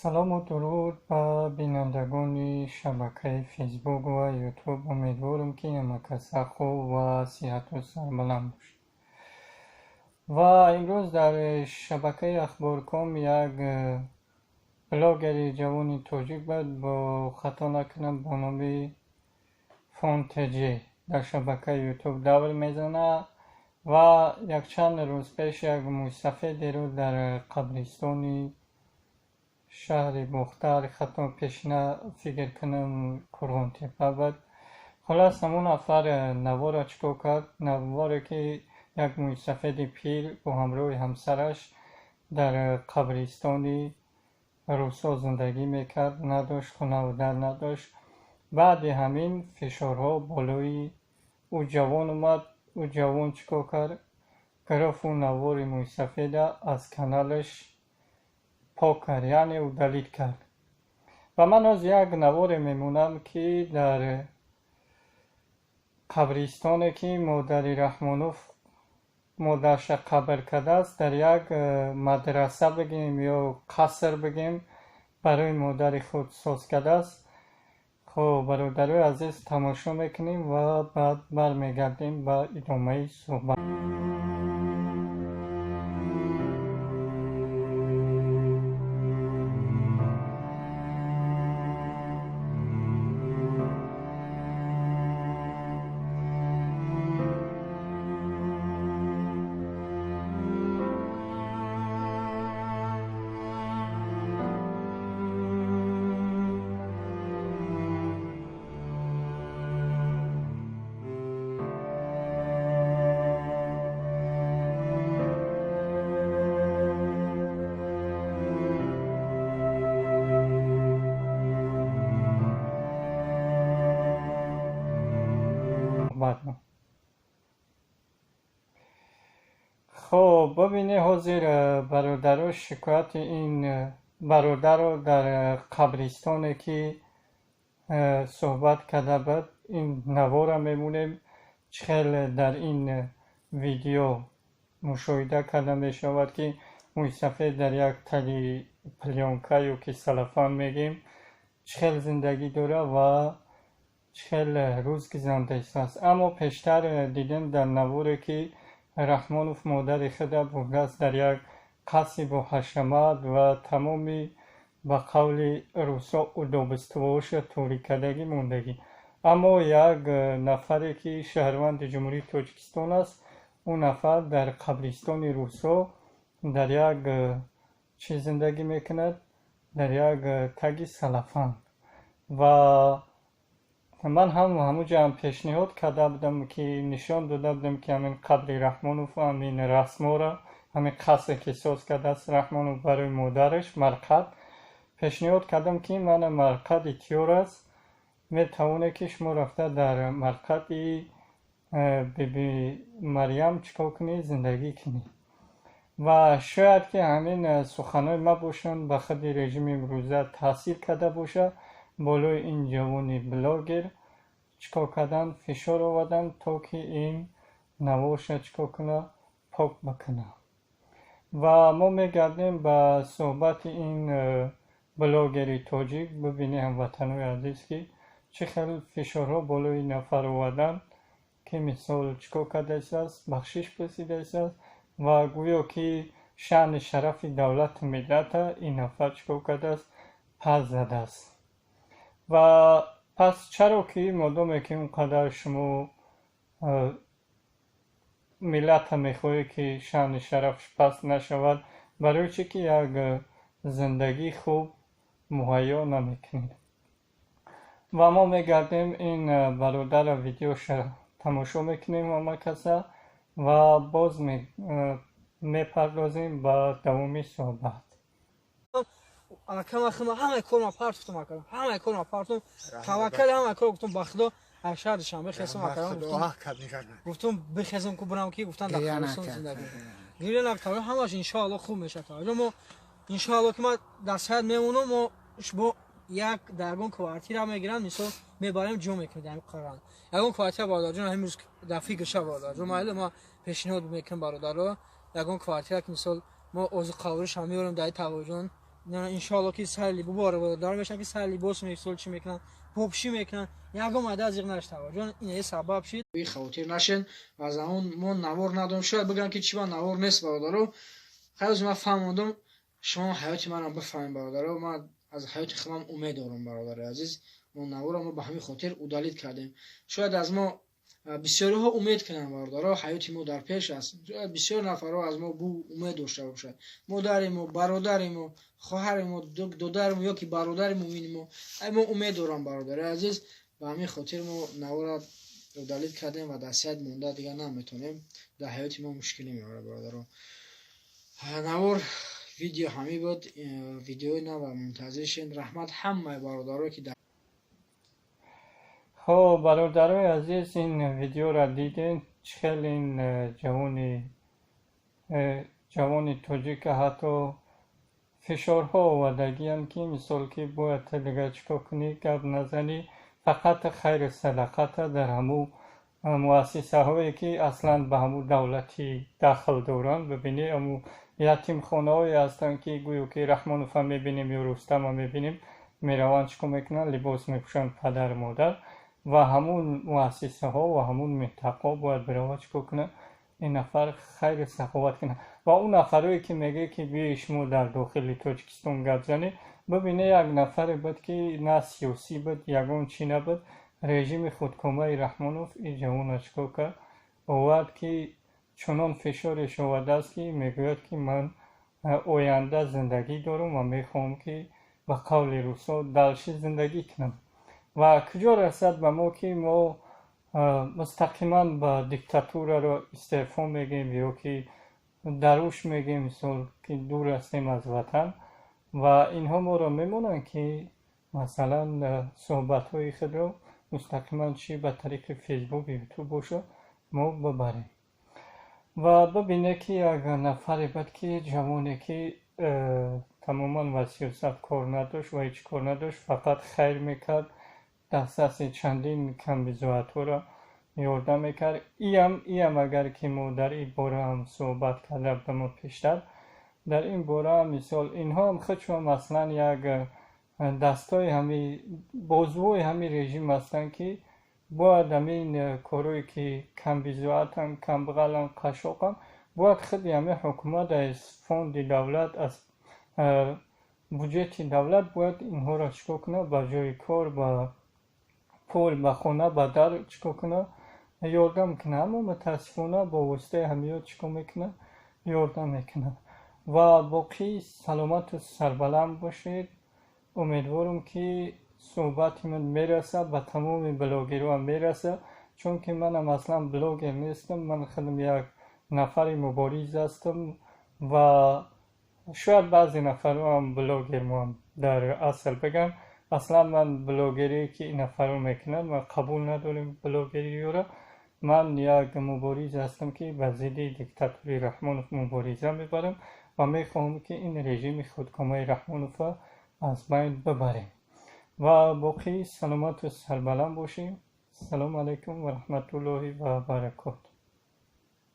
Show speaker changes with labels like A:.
A: Салому дуруд ба бинандагони шабакаи Фейсбук ва Ютуб. Умедворам, ки ҳамакаса хуб ва сиҳату сарбаланд бошед. Ва имрӯз дар шабакаи Ахборком як блогери ҷавони тоҷик буд, бо хато накунам, бо номи Фонтж дар шабакаи Ютуб давр мезанад ва якчанд рӯз пеш як мӯйсафедеро дар қабристони шаҳри Бохтар, хато пешина фикр кунам, Қурғонтеппа буд. Хулас, ҳамон нафар наворро чӣ кор кард? Наворе ки як мӯйсафеди пир бо ҳамроҳи ҳамсараш дар қабристони рӯсо зиндагӣ мекард, надошт, хонаву дар надошт. Баъди ҳамин фишорҳо болои ӯ ҷавон омад. Ӯ ҷавон чӣ кор кард? Гирифт ӯ навори мӯйсафеда аз каналаш пок кард, яъне удалить кард. Ва ман ҳозир як наворе мемонам, ки дар қабристоне, ки модари Раҳмонов модарша қабр кардааст, дар як мадраса бигем ё қаср бигем, барои модари худ соз кардааст. Хуб, бародарои азиз, тамошо мекунем ва баъд бармегардем ба идомаи суҳбат. Хуб, бибинед, ҳозир бародаро шикояти ин бародарро дар қабристоне, ки суҳбат карда буд, ин наворро мемонем. Чӣ хел дар ин видео мушоҳида карда мешавад, ки мӯйсафед дар як таги плёнка ё ки салафан мегӯем, чӣ хел зиндагӣ дорад ва чӣ хел рӯз гузаронда истааст. Аммо пештар дидем дар наворе, ки Раҳмонов модари худа бурдааст дар як қасри бо ҳашамат ва тамоми, ба қавли рӯсо, удобствоҳоша ториккардагӣ мондагӣ. Аммо як нафаре, ки шаҳрванди Ҷумҳурии Тоҷикистон аст, ӯ нафар дар қабристони рӯсо дар як чӣ зиндагӣ мекунад? Дар як таги салафан. Ва ман ҳам ҳамуҷаам пешниҳод карда будам, ки нишон дода будам, ки ҳамин қабри Раҳмонов, ҳамин расмҳоро, ҳамин қасре, ки соз кардааст Раҳмонов барои модараш марқад, пешниҳод кардам, ки мана марқади тиёр аст, метавонед, ки шумо рафта дар марқади биби Марьям чӣ кор кунед, зиндагӣ кунед. Ва шояд ки ҳамин суханҳои ман бошанд, ба худи режими имрӯза таъсир карда бошад болои ин ҷавони блогер. Чӣ кор карданд? Фишор оварданд, то ки ин наворша чӣ кор кунад? Пок бикунад. Ва мо мегардем ба суҳбати ин блогери тоҷик. Бибинед, ҳамватанои азиз, ки чӣ хел фишорҳо болои нафар оварданд, ки мисол чӣ кор карда истааст, бахшиш пурсида истааст ва гӯё ки шаъни шарафи давлату миллата ин нафар чӣ кор кардааст? Пас задааст. Ва пас чаро ки модоме ки он қадар шумо миллата мехоҳед, ки шаъни шарафш паст нашавад, барои чӣ ки як зиндагии хуб муҳайё намекунед? Ва мо мегардем, ин бародарро видеоша тамошо мекунем ҳама каса ва боз мепардозем ба давоми суҳбат.
B: Ҳамаи корма партофтам, акарам, ҳамаи корма партофтам, таваккал ҳамаи кор гуфтам ба Худо, аз шаҳр Душанбе хестам, акарам, гуфтам бихезам ку бирам, ки гуфтан дар қабристон зиндагӣ гиря накард, ҳамаш иншоалло хуб мешавад. Мо иншоалло ки ман дар саҳат мемонам, мо бо як дар ягон квартира мегиранд, мисол мебарем, ҷо мекунем дар қаран ягон квартира. Бародарҷон, ҳамин рӯз дар фикр ша, бародарҷон, майли, ма пешниҳод мекунем бародаро ягон квартира, ки мисол мо озуқавориш ҳам меорем дар тағоҷон. Иншоалло ки сар бубора бародар мешан ки сар либос мефсол чӣ мекунанд, попшӣ мекунанд, ягон майда зиқ нашта. Ҷон, ин сабаб шид. Хавотир нашен, аз он мо навор надорем. Шояд бигӯям ки чӣ ба навор нест, бародаро. Хайр, ман фаҳмондум, шумо ҳаёти манам бифаҳмед, бародаро. Ман аз ҳаёти худам умед дорам, бародари азиз. Мо наворро мо ба ҳамин хотир удалить кардем. Шояд аз мо бисёриҳо умед кунанд, бародаро, ҳаёти мо дар пеш аст. Шояд бисёр нафарҳо аз мо бу умед дошта бошад. Модари мо, бародари мо, хоҳари мо, додари мо ё ки бародари муъмини мо. Ай мо умед дорам, бародари азиз. Ба ҳамин хотир мо наворро удалить кардем ва дар сайт монда дигар наметонем. Дар ҳаёти мо мушкилӣ меорад, бародаро. Навор видео ҳамин буд. Видеои нава мунтазир шед. Раҳмат ҳамаи бародаро ки
A: Хоб, бародарои азиз, ин видеоро дидем, чӣ хел ин ҷавони тоҷика ҳатто фишорҳо овардагианд, ки мисол ки бояд ту дигар чӣ кор кунӣ, гап назанӣ, фақат хайру садақата дар ҳамун муассисаҳое ки аслан ба ҳамун давлатӣ дахл доранд. Бибинӣ, ҳамун ятимхонаҳое ҳастанд, ки гӯё ки Раҳмонова мебинем ё Рустама мебинем, мераванд, чӣ кор мекунанд, либос мепӯшанд падару модар, ва ҳамун муассисаҳо ва ҳамун минтақаҳо бояд биравад, чӣ кор кунад, ин нафар хайру саховат кунад. Ва он нафарое ки мегӯяд ки биёи шумо дар дохили Тоҷикистон гап занед, бибине, як нафаре буд ки на сиёсӣ буд, ягон чӣ набуд, режими худкомаи Раҳмонов ин ҷавонро чӣ кор кард, овард, ки чунон фишореш овардааст, ки мегӯяд ки ман оянда зиндагӣ дорам ва мехоҳам ки ба қавли русҳо дальше зиндагӣ кунам. Ва куҷо расад ба мо, ки мо мустақиман ба диктатураро истеъфо мегӯем ё ки даруш мегӯем, мисол ки дур ҳастем аз ватан, ва инҳо моро мемонанд, ки масалан суҳбатҳои худро мустақиман чӣ ба тариқи Фейсбук, Ютуб бошад, мо бибарем. Ва бибинед, ки як нафаре буд, ки ҷавоне ки тамоман ба сиёсат кор надошт ва ҳеҷ кор надошт, фақат хайр мекард, дастраси чандин камбизоатҳоро ёрдам мекард. Иам агар ки мо дар ин бора ҳам суҳбат карда будам пештар, дар ин бора, мисол, инҳоам худшон аслан як дастҳои ҳами бозувои ҳамин режим ҳастанд, ки бояд ҳамин корое ки камбизоатанд, камбағаланд, қашшоқанд, бояд худи ҳамин ҳукумат аз фонди давлат, аз буҷети давлат бояд инҳоро чӣ кор кунад, ба ҷои кор, ба пул, ба хона, ба дар чӣ кор кунад, ёрдам кунад. Аммо мутаассифона бо воситаи ҳамиҳо чӣ кор мекунад, ёрдам мекунад. Ва боқӣ саломату сарбаланд бошед. Умедворам, ки суҳбати ман мерасад, ба тамоми блогерҳоам мерасад, чунки манам аслан блогер нестам, ман худам як нафари мубориз ҳастам ва шояд баъзе нафарҳоам блогер моам дар асл бигӯям. Аслан ман блогерие ки ин нафарҳо мекунанд, ман қабул надорем блогериёро. Ман як мубориз ҳастам, ки ба зидди диктатури Раҳмонов мубориза мебарам ва мехоҳам, ки ин режими худкомаи Раҳмоновро аз байн бибарем. Ва боқӣ саломату сарбаланд бошем. Ассалому алайкум ва раҳматуллоҳи ва баракоту.